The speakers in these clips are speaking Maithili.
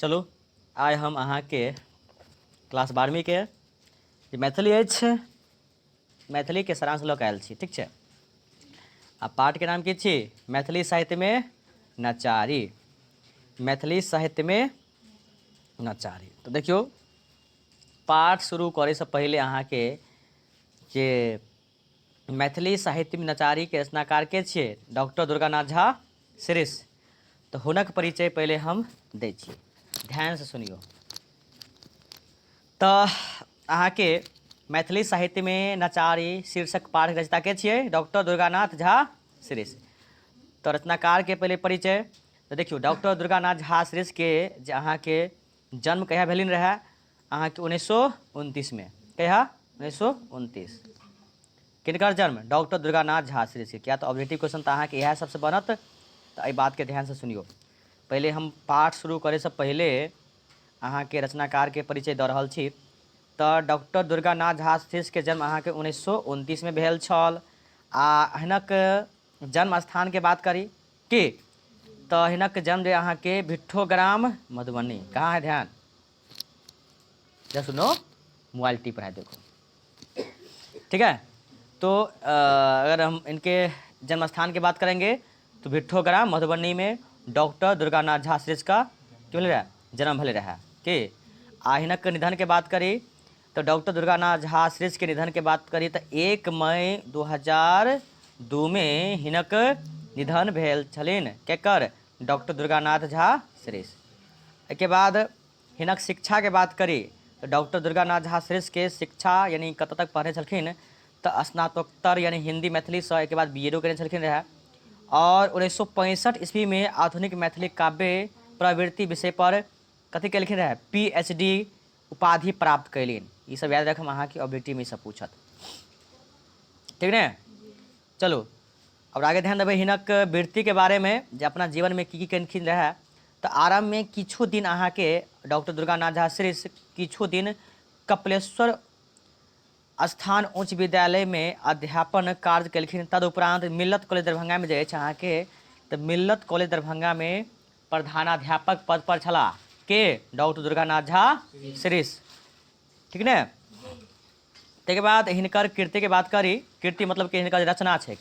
चलू आइ हम अहाँके क्लास बारहवींके जे मैथिली अछि मैथिलीके सारांश लऽ कऽ आयल छी ठीक छै आ पाठके नाम की छी मैथिली साहित्यमे नचारी मैथिली साहित्यमे नचारी तऽ देखियौ पाठ शुरू करैसँ पहिले अहाँके जे मैथिली साहित्यमे नचारीके रचनाकार के छियै डॉक्टर दुर्गानाथ झा श्रीश तऽ हुनक परिचय पहिले हम दै छी ध्यानसँ सुनियौ तऽ अहाँके मैथिली साहित्यमे नचारी शीर्षक पाठ रचयिता के छियै डॉक्टर दुर्गानाथ झा श्रीश तऽ रचनाकारके पहिले परिचय तऽ देखियौ डॉक्टर दुर्गानाथ झा श्रीशके जे अहाँके जन्म कहिया भेलनि रहए अहाँके 1929मे। कहिया? 1929। किनकर जन्म? डॉक्टर दुर्गानाथ झा श्रीशके। किया तऽ ऑब्जेक्टिव क्वेश्चन तऽ अहाँके इएह सबसँ बनत, तऽ एहि बातके ध्यानसँ सुनियौ। पहिले हम पाठ शुरू करैसँ पहिले अहाँके रचनाकारके परिचय दऽ रहल छी। तऽ डॉक्टर दुर्गानाथ झा श्रीशके जन्म अहाँके 1929मे भेल छल आ हिनक जन्म स्थानके बात करी की तऽ हिनक जन्म जे अहाँके भिट्ठो ग्राम मधुबनी। कहाँ है ध्यान? जब सुनो मोबाइल टिप रहा है देखो, ठीक है। तो अगर हम इनके जन्म स्थान की बात करेंगे तो भिट्ठो ग्राम मधुबनी में डॉक्टर दुर्गानाथ झा श्रीश का की भेल रहा जन्म भेल रहा की। आ हिनक निधन के बात करी तो डॉक्टर दुर्गानाथ झा श्रीश के निधन के बात करी तो 1 मई 2002 में हिनक निधन भेल छलिन। केकर? डॉक्टर दुर्गानाथ झा श्रीश। एहिके बाद हिनक शिक्षाके बात करी तऽ डॉक्टर दुर्गानाथ झा श्रेष्ठके शिक्षा यानी कतऽ तक पढ़ने छलखिन तऽ स्नातकोत्तर यानी हिन्दी मैथिलीसँ एहिके बाद बी एडो केने छलखिन रहए आओर 1965 ईस्वीमे आधुनिक मैथिली काव्य प्रवृत्ति विषयपर कथी केलखिन रहए पी एच डी उपाधि प्राप्त कयलनि। ई सब याद राखब अहाँके ऑब्जेक्टिवमे ई सब पूछत, ठीक ने। चलू आओर आगे ध्यान देबै हिनक वृत्तिके बारेमे जे अपना जीवनमे की की केलखिन रहए। तऽ आरम्भमे किछु दिन अहाँके डॉक्टर दुर्गानाथ झा श्रीश किछु दिन कपिलेश्वर स्थान उच्च विद्यालयमे अध्यापन कार्य केलखिन। तदुपरांत मिल्लत कॉलेज दरभंगामे जे अछि अहाँके तऽ मिल्लत कॉलेज दरभंगामे प्रधानाध्यापक पद पर छलाह के डॉक्टर दुर्गानाथ झा श्रीश, ठीक ने। ताहिके बाद हिनकर कीर्तिके बात करी, कीर्ति मतलब कि हिनकर रचना छै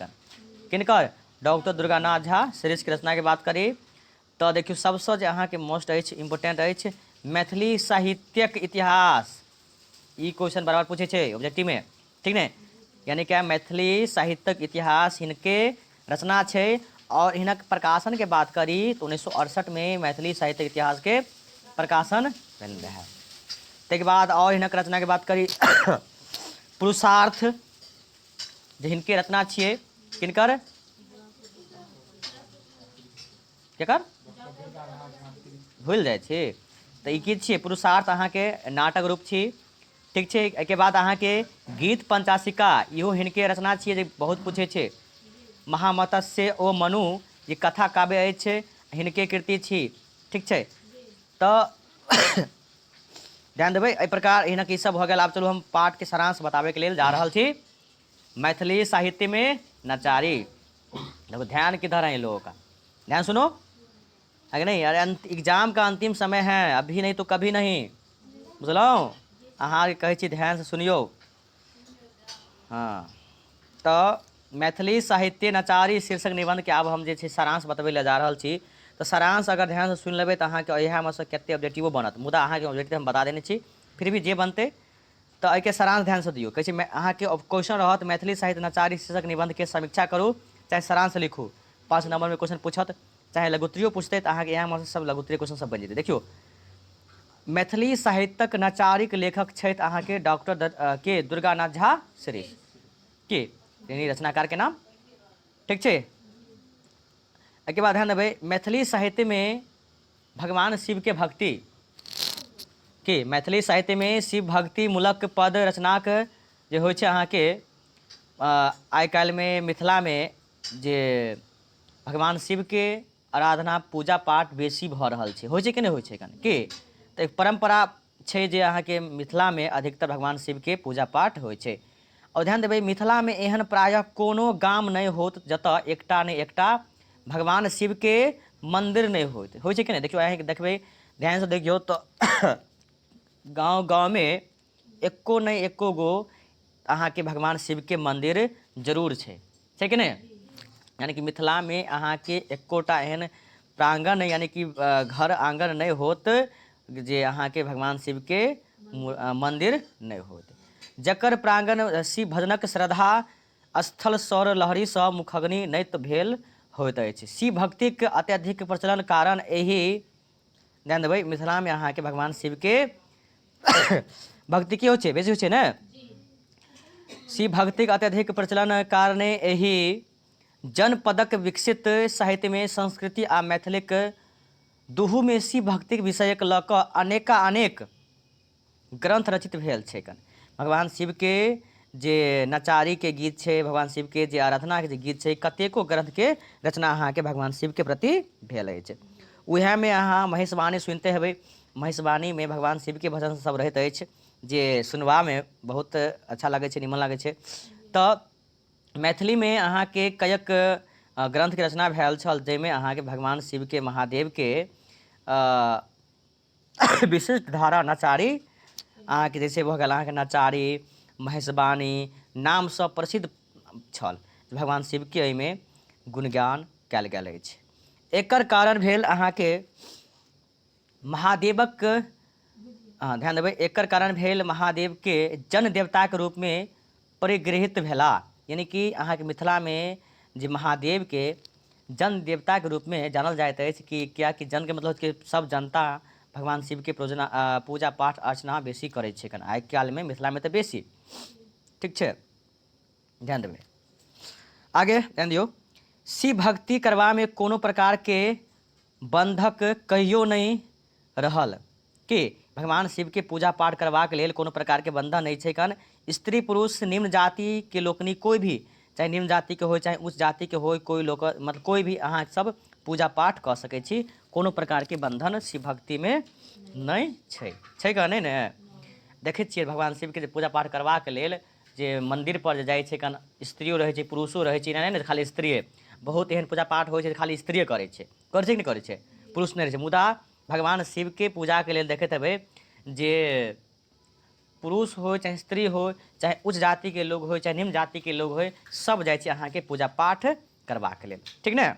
किनकर डॉक्टर दुर्गानाथ झा श्रीशके रचनाके बात करी तऽ देखियौ सबसँ जे अहाँके मोस्ट अछि इम्पोर्टेंट अछि मैथिली साहित्यक इतिहास। ई क्वेश्चन बराबर पूछै छै ऑब्जेक्टिवमे, ठीक ने। यानी कि मैथिली साहित्यक इतिहास हिनके रचना छै और हिनक प्रकाशन के बात करी तऽ 1968 में मैथिली साहित्यक इतिहास के प्रकाशन भेल रहै। ताहिके बाद और हिनक रचना के बात करी पुरुषार्थ जे हिनके रचना छियै किनकर केकर भूलि जाइ छी तऽ ई की छियै पुरुषार्थ अहाँके नाटक रूप छी, ठीक छै। एहिके बाद अहाँके गीत पंचाशिका इहो हिनके रचना छियै जे बहुत पूछै छै। महामत्स्य ओ मनु जे कथा काव्य अछि हिनके कृति छी, ठीक छै। तऽ ध्यान देबै एहि प्रकार हिनक ई सब भऽ गेल। आब चलू हम पाठके सारांश बताबैके लेल जा रहल छी। मैथिली साहित्यमे नचारी, देखो ध्यान किधर है इन लोगों का, ध्यान सुनो अगर नहीं, अरे एग्जाम का अंतिम समय है, अभी नहीं तो कभी नहीं, बुझलहुँ। अहाँके कहै छी ध्यानसँ सुनियौ। हँ तऽ मैथिली साहित्य नचारी शीर्षक निबन्धके आब हम जे छै सारांश बतबै लए जा रहल छी। तऽ सारांश अगर ध्यानसँ सुनि लेबै तऽ अहाँके इएहमे सँ कतेक ऑब्जेक्टिवो बनत, मुदा अहाँके ऑब्जेक्टिव हम बता देने छी, फिर भी जे बनतै तऽ एहिके सारांश ध्यानसँ दियौ। कहै छै अहाँके क्वेश्चन रहत मैथिली साहित्य नचारी शीर्षक निबन्धके समीक्षा करू चाहे सारांश लिखू। 5 नंबरमे क्वेश्चन पूछत चाहे लघुत्तरीयो पूछतै तऽ अहाँके इएहमे सब लघुत्तरीय क्वेश्चन सब बनि जेतै। देखियौ मैथिली साहित्यक नचारीक लेखक छथि अहाँके डॉक्टर के दुर्गानाथ झा श्रीश के यानी रचनाकारके नाम, ठीक छै। एहिके बाद ध्यान देबै मैथिली साहित्यमे भगवान शिवके भक्ति के मैथिली साहित्यमे शिव भक्ति मूलक पद रचनाक जे होइ छै अहाँके आइ काल्हिमे मिथिलामे जे भगवान शिवके आराधना पूजा पाठ बेसी भऽ रहल छै, होइ छै कि नहि होइ छै एखन की तऽ एक परम्परा छै जे अहाँके मिथिलामे अधिकतर भगवान शिवके पूजा पाठ होइ छै। आओर ध्यान देबै मिथिलामे एहन प्रायः कोनो गाम नहि होत जतऽ एकटा नहि एकटा भगवान शिवके मन्दिर नहि होइत, होइ छै कि नहि। देखियौ अहीँके देखबै ध्यानसँ देखियौ तऽ गाँव गाँवमे एको नहि एको गो अहाँके भगवान शिवके मन्दिर जरूर छै, छै कि नहि? यानि कि मिथिलामे अहाँके एकोटा एहन प्राङ्गण नहि, यानि कि घर आङ्गन नहि होत जे अहाँके भगवान शिवके मन्दिर नहि होत, जकर प्राङ्गण शिव भजनक श्रद्धा स्थल सौर लहरीसँ मुखग्नि नहि तऽ भेल होइत अछि। शिव भक्तिक अत्यधिक प्रचलन कारण एहि ध्यान देबै, मिथिलामे अहाँके भगवान शिवके भक्ति की होइ छै, बेसी होइ छै ने। शिव भक्तिक अत्यधिक प्रचलन कारणे एहि जनपदक विकसित साहित्यमे संस्कृति आ मैथिलीक दुहूमे शिव भक्तिक विषयक लऽ कऽ अनेकानेक ग्रन्थ रचित भेल छैक। भगवान शिवके जे नचारीके गीत छै, भगवान शिवके जे आराधनाके जे गीत छै, कतेको ग्रन्थके रचना अहाँके भगवान शिवके प्रति भेल अछि। उएहमे अहाँ महेशवाणी सुनिते हेबै। महेशवाणीमे भगवान शिवके भजन सब रहैत अछि जे सुनबामे बहुत अच्छा लागै छै, निमन लागै छै। तऽ मैथिलीमे अहाँके कयक ग्रन्थके रचना भेल छल जाहिमे अहाँके भगवान शिवके महादेवके विशिष्ट धारा नचारी अहाँके जैसे भऽ गेल अहाँके नचारी, महेशवाणी नामसँ प्रसिद्ध छल। भगवान शिवके एहिमे गुणगान कयल गेल अछि। एकर कारण भेल अहाँके महादेवक, ध्यान देबै, एकर कारण भेल महादेवके जन देवताके रूपमे परिगृहीत भेला। यानि कि अहाँके मिथिलामे जे महादेवके जन देवताके रूपमे जानल जाइत अछि कि किएकि जनके मतलब कि सब जनता भगवान शिवके प्रयोजना पूजा पाठ अर्चना बेसी करै छै एखन आइ काल्हिमे मिथिलामे तऽ बेसी। ठीक छै, ध्यान देबै। आगे ध्यान दियौ, शिव भक्ति करबामे कोनो प्रकारके बन्धक कहियो नहि रहल। कि भगवान शिवके पूजा पाठ करबाक लेल कोनो प्रकारके बन्धन नहि छै। कन स्त्री पुरुष निम्न जातिके लोकनि कोइ भी, चाहे निम्न जातिके होइ चाहे उच्च जातिके होइ, कोइ लोक मतलब कोइ भी अहाँ सब पूजा पाठ कऽ सकै छी। कोनो प्रकारके बन्धन शिव भक्तिमे नहि छै। छै कि नहि ने? देखै छियै भगवान शिवके जे पूजा पाठ करबाक लेल जे मन्दिरपर जे जाइ छै कन स्त्रियो रहै छै पुरुषो रहै छै, एना नहि ने खाली स्त्रिए। बहुत एहन पूजा पाठ होइ छै जे खाली स्त्रिए करै छै, करै छै कि नहि करै छै? पुरुष नहि रहै छै। मुदा भगवान शिवके पूजाके लेल देखैत हेबै जे पुरुष होइ चाहे स्त्री होइ, चाहे उच्च जातिके लोग होइ चाहे निम्न जातिके लोग होइ, सब जाइ छै अहाँके पूजा पाठ करबाक लेल। ठीक ने?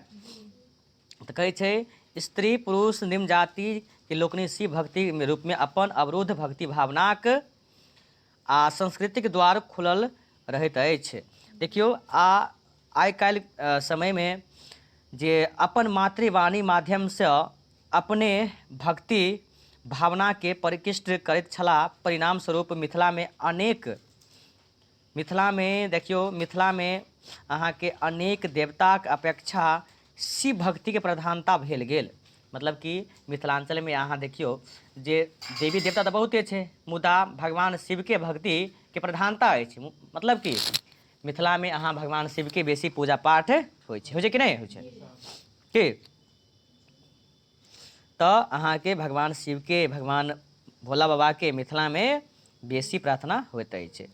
तऽ कहै छै स्त्री पुरुष निम्न जातिके लोकनि शिव भक्ति रूपमे अपन अवरुद्ध भक्ति भावनाक आ सांस्कृतिक द्वार खुलल रहैत अछि। देखियौ, आ आइ काल्हि समयमे जे अपन मातृवाणी माध्यमसँ अपने भक्ति भावनाके परिकृष्ट करैत छलाह। परिणाम स्वरूप मिथिलामे अनेक, मिथिलामे देखियौ, मिथिलामे अहाँके अनेक देवताक अपेक्षा शिव भक्तिके प्रधानता भेल गेल। मतलब कि मिथिलाञ्चलमे अहाँ देखियौ जे देवी देवता तऽ बहुते छै, मुदा भगवान शिवके भक्तिके प्रधानता अछि। मतलब कि मिथिलामे अहाँ भगवान शिवके बेसी पूजा पाठ होइ छै, होइ छै कि नहि होइ छै? की तऽ अहाँके भगवान शिवके, भगवान भोला बाबाके मिथिलामे बेसी प्रार्थना होइत अछि।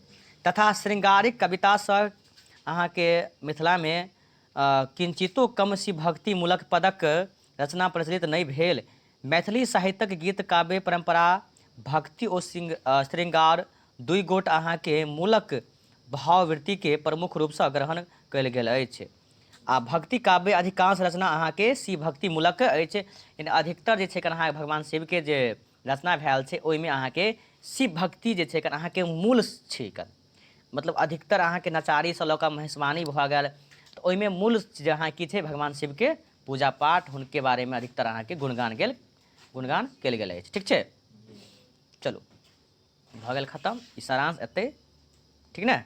तथा श्रृंगारिक कवितासँ अहाँके मिथिलामे किंचितो कम शिव भक्तिमूलक पदक रचना प्रचलित नहि भेल। मैथिली साहित्यक गीत काव्य परम्परा भक्ति ओ श्रृंगार दुइ गोट अहाँके मूलक भाववृत्तिके प्रमुख रूपसँ ग्रहण कयल गेल अछि। आ भक्ति काव्य अधिकांश रचना अहाँके शिव भक्तिमूलक अछि। यानी अधिकतर जे छै अहाँके भगवान शिवके जे रचना भेल छै ओहिमे अहाँके शिव भक्ति जे छै अहाँके मूल छै। मतलब अधिकतर अहाँके नचारीसँ लऽ कऽ महेशवाणी भऽ गेल तऽ ओहिमे मूल जे अहाँ की छै भगवान शिवके पूजा पाठ, हुनके बारेमे अधिकतर अहाँके गुणगान गेल, गुणगान कयल गेल अछि। ठीक छै, चलू भऽ गेल खतम ई सारांश एतै। ठीक ने?